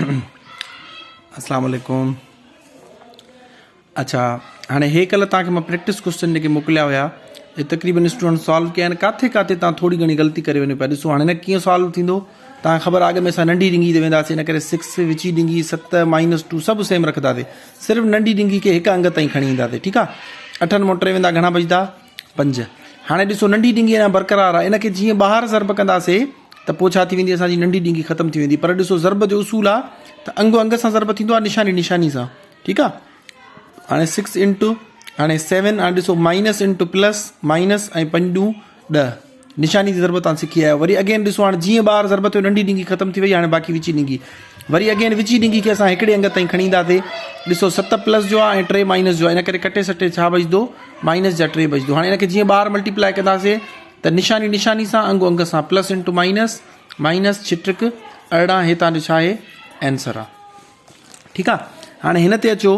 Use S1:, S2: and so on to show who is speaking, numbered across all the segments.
S1: اسلام عليڪم اڇا هاڻي هي ڪلهه توهان کي مان پريڪٽس ڪوشچن جيڪي موڪليا هيا اهي تقريبن اسٽوڊنٽ سالو ڪيا آهن ڪاٿي ڪاٿي توهان ٿوري گهڻي غلطي ڪري وڃو پيا ڏسو هاڻي نه ڪيئن سالو ٿيندو توهان کي خبر آهي اڳ ۾ اسان ننڍي ڊنگي تي وينداسين ان ڪري سڪس وچي ڊنگي ست مائنس ٽو سڀ سيم رکنداسين صرف ننڍي ڊنگي کي هڪ انگ تائين کڻي اينداسين ٺيڪ آهي اٺن مان ٽي ويندا گهڻا بچدا پنج. هاڻي ڏسو ننڍي ڏنگي اڃا برقرار آهي ان کي جيئن ٻاهر ضرب ڪنداسي ته پوء ڇا ٿي ويندي اسان جي ننڍي ڏنگي ختم ٿي ويندي پر ڏسو ضرب جو اصول آهي ته انگ انگ سان ضرب ٿيندو آهي نشاني نشاني سان ٺيڪ آهي هاڻي سڪس انٽو هاڻي سيون هاڻي ڏسو مائنس انٽو پلس مائنس ۽ پنج ڏون ڏهه نشاني جي ضرب تان سکي آيو وري اگين ڏسو هاڻي جيئن ٻاهر ضرب ٿيو ننڍي ڊينگي ختم ٿي وئي هاڻي باقي وچي ڊينگي وري اگين وچي ڊينگي کي اسان هڪڙي انگ تائين کڻي اينداسي ڏسو ست پلس جو آهي ۽ ٽي مائنس جو آهي ان ڪري ڪٽي سٽي ڇا بچندو مائنس جا ٽي بچندو هاڻي ان کي جيئن ٻاهر ملٽيپلائي ڪنداسي ته نشاني نشاني سان انگ انگ سان پلس انٽو مائنس مائنس ڇٽرڪ 18 هي تان جو ڇا آهي آنسر آهي ٺيڪ آ هاڻي هن تي اچو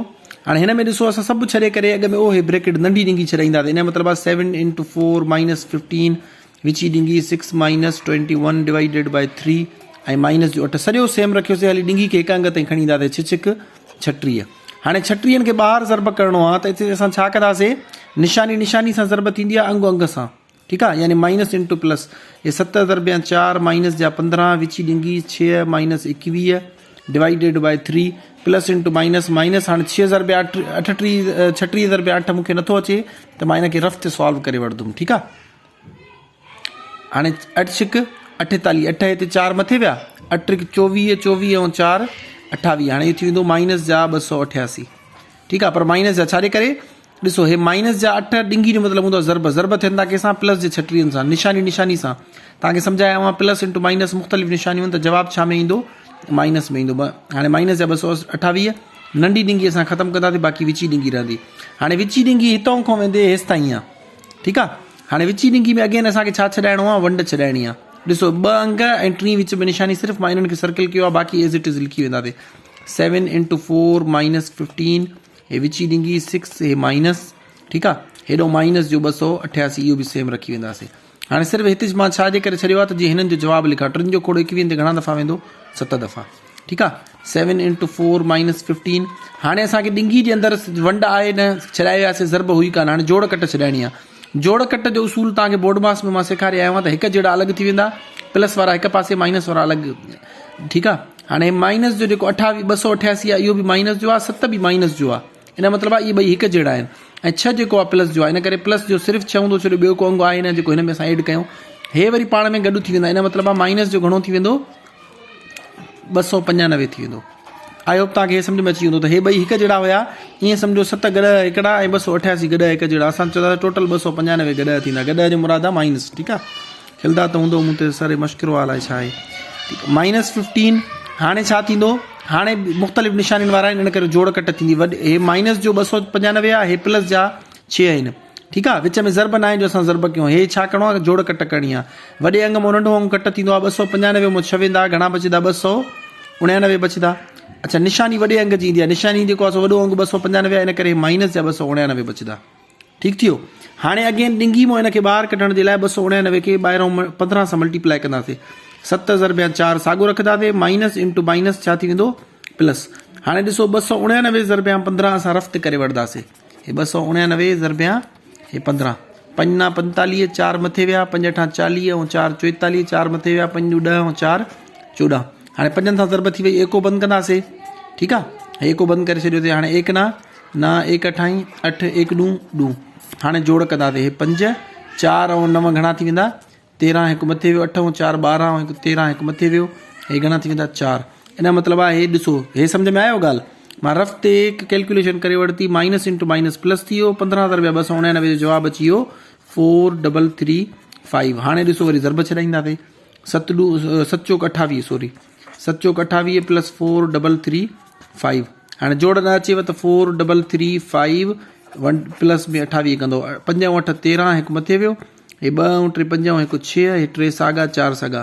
S1: هاڻي هن ۾ ڏسو اسان سڀ ڇڏي ڪري اڳ ۾ او هي بريڪٽ ننڍي ڏنگي ڇڏائينداسين ان جو مطلب آ سيون انٽو فور مائنس ففٽين وچي ڏنگي six minus twenty one divided by three ۽ minus جو اٺ سڄو سيم رکيوسي هلي ڏنگي کي هڪ انگ تائين کڻي اينداسين ڇهه ڇڪ 36 هاڻي ڇٽيهن کي ٻاهر ضرب ڪرڻو آ ته اتي اسان ڇا ڪنداسي نشاني نشاني سان ضرب ٿيندي آ انگ انگ سان ٺيڪ آ يعني مائنس انٽو پلس هي ست ضرب يا چار مائنس جا 15 وچي ڏنگي 6 minus 21 divided by 3 plus into minus minus هاڻي 6 ضرب يا 8 8 36 ضرب يا 8 مونکي نٿو اچي ته مان ان کي رف تي سالو ڪري وٺندم ٺيڪ آ هاڻي 8 ڇڪ 48 8 هتي 4 مٿي ويا 8 ٽرڪ 24 24 ۽ 4 28 هاڻي ٿي ويندو مائنس جا 288 ٺيڪ آ پر مائنس جا ڇا جي ڪري ڏسو هي مائنس جا اٺ ڏنگي جو مطلب هوندو آهي ضرب ضرب ٿين ٿا ڪنهن سان پلس جي ڇٽيهن سان نشاني نشاني سان توهان کي سمجهايو آهي پلس انٽو مائنس مختلف نشانيون ته جواب ڇا ۾ ايندو مائنس ۾ ايندو هاڻي مائنس جا 228 ننڍي ڏنگي اسان ختم ڪنداسين باقي وچي ڏنگي رهندي هاڻي وچي ڏنگي هتان کان ويندي هيستائين آهي ٺيڪ آهي هاڻي وچي ڏنگي ۾ اگين اسان کي ڇا ڇڏائڻو آهي ونڊ ڇڏائڻي آهي ڏسو ٻه انگ ۽ ٽين وچ ۾ نشاني صرف مان انهن کي سرڪل ڪيو آهي باقي ايز it is لکي وينداسين 7 انٽو 4 مائنس 15 هي وچي ڏنگي سڪس هي مائنس ٺيڪ آ هيڏو مائنس جو 288 اهو به سيم رکي وينداسين هاڻي صرف هتي مان ڇا جي ڪري ڇڏيو آ ته جي هنن جو جواب لکان ٽن جو کوڙو 21 تي گهڻا دفعا ويندو ست دفعا ٺيڪ آ 7 انٽو 4 مائنس 15 هاڻي اسان کي ڏنگي جي اندر ونڊ آهي نه ڇڏائي وياسي ضرب هئي ڪانه هاڻي جوڙ ڪٽ ڇڏائڻي آ جوڙ ڪٽ جو اصول توهان کي بورڊ ماس ۾ مان سيکاري آيو آهيان ته هڪ جهڙا الڳ ٿي ويندا پلس وارا هڪ پاسي مائنس وارا الڳ ٺيڪ آ هاڻي مائنس جو جيڪو اٺاويهه ٻه سو اٺياسي آهي اهو به مائنس جو آهي ست به مائنس جو آهي ان جو مطلب آهي اهي ٻئي هڪ جهڙا آهن ۽ ڇهه جيڪو آهي پلس جو آهي ان ڪري پلس جو صرف ڇهه هوندو ڇو جو ٻيو ڪو انگ آهي نه جيڪو هن ۾ اسان ايڊ ڪيون هي وري پاڻ ۾ گڏ ٿي ويندا ان جو مطلب آهي مائنس جو گهڻو ٿي ويندو 295 ٿي ويندو I hope توهان کي سمجھ ۾ اچي ويندو ته هي ٻئي هڪ جهڙا هيا ائين سمجھو ست گڏهه هڪڙا ۽ 288 گڏهه هڪ جهڙا اسان چوندا ٽوٽل 295 گڏهه ٿيندا گڏهه جو مراد آهي مائنس ٺيڪ آهي کلدا ته هوندو مون تي سر مشڪرو آ الائي ڇا آهي ٺيڪ مائنس 15 هاڻي ڇا ٿيندو هاڻي مختلف نشانين وارا آهن ان ڪري جوڙ ڪٽ ٿيندي وڏ هي مائنس جو 295 آ هي پلس جا 6 آهن ٺيڪ آ وچ ۾ ضرب ناهي جو اسان ضرب ڪيون هي ڇا ڪرڻو آ جوڙ ڪٽ ڪرڻي آ وڏي انگ مان ننڍو انگ ڪٽ ٿيندو آ 295 مان 6 ويندا گهڻا بچندا 289 بچندا اڇا نشاني وڏي انگ جي ايندي آ نشاني جيڪو آ سو وڏو انگ 295 آ ان ڪري مائنس جا 289 بچندا ٺيڪ ٿيو. هاڻي اگين ڏنگي مان ان کي ٻاهر ڪڍڻ جي لاء 289 کي ٻاهران 15 سان ملٽيپلائي ڪنداسين. ست ضرب يا چار ساڳو رکنداسين مائنس انٽو مائنس ڇا ٿي ويندو پلس. هاڻي ڏسو 289 ضرب يا 15 اسان رفت ڪري وٺنداسين. هي 289 ضرب يا هي 15 پنج نا پنتاليهه چار مٿي ويا پنج اٺا چاليهه ۽ چار چوئيتاليهه چار مٿي ويا پنج ڏو ڏهه ۽ چار چوڏهن هاڻي پنجن سان ضرب ٿي وئي ايڪو بند ڪنداسين ٺيڪ آ ايڪو بند ڪري ڇڏيوسين هاڻي ايڪ نا نا ايڪ اٺائين اٺ ايڪ ڏون ڏون هاڻي جوڙ ڪنداسين هي پنج چار ۽ نو گهڻا ٿي ويندا تيرهن هڪ مٿي ويو اٺ ۽ چار ٻارهن ۽ هڪ تيرهن هڪ مٿي ويو هي گهڻا ٿي ويندا چار ان جو مطلب آهي هي ڏسو هي سمجھ ۾ آيو ڳالهه مان رف تي هڪ ڪيلڪوليشن ڪري ورتي مائنس انٽو مائنس پلس ٿي ويو پندرهن هزار رپيا ٻه سو اڻانوي جو جواب اچي ويو فور ڊبل ٿري فائيو هاڻي ڏسو وري ضرب ڇڏائينداسين ست ڏو ست چوڪ اٺاويهه سوري ست چوڪ اٺاويهه plus four double three five هاڻي جوڙ نه اچيو ته four double three five one plus ۾ اٺاويهه ڪندو پنج ۽ اٺ تيرهن هڪ مٿي ويو هي ٻه ۽ ٽي پنج ۽ هڪ ڇهه هي ٽي ساڳا چار ساڳا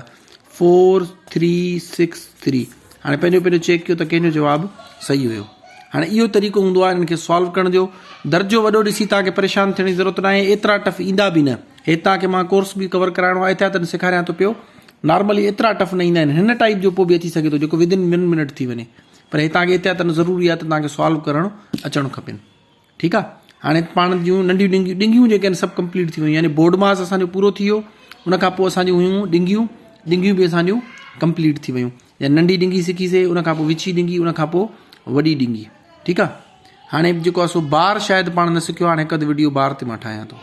S1: فور ٿري سڪس ٿري هاڻي پنهنجو پنهنجو چيڪ ڪيو ته ڪنهن جو جواب صحيح هيو هاڻي اهو طريقو هوندو آهي انهن کي سالو ڪرڻ جو درجو وڏو ڏسي توهان کي پريشان ٿيڻ جي ضرورت ناهي ايترا ٽف ايندا به نه هي توهان کي مان ڪورس به ڪور ڪرائڻو آهي احتياطن سيکاريان ٿو پيو. نارملي ايترا ٽف نه ايندا آهن هن ٽائيپ جو پوء به اچي سگهي ٿو جيڪو ود ان ون منٽ ٿي وڃي پر هي توهان کي احتياطن ضروري آهي ته توهان کي سالو ڪرڻ اچڻ کپن. ٺيڪ آ هاڻي پاڻ جون ننڍيون ڏنگيون ڏنگيون جيڪي آهن سڀ ڪمپليٽ ٿي ويون يعني بورڊ ماس اسان جو پورو ٿي ويو ان کان پوء اسان جون هيون ڏنگيون ڏنگيون به اسان جون ڪمپليٽ ٿي ويون يعني ننڍي ڏنگي سکي سي ان کان پوء وچي ڏنگي ان کان پوء وڏي ڏنگي ٺيڪ آ هاڻي جيڪو آ سو بار شايد پاڻ نه سکيو هاڻي هڪ اڌ وڊيو بار تي مان ٺاهيان ٿو.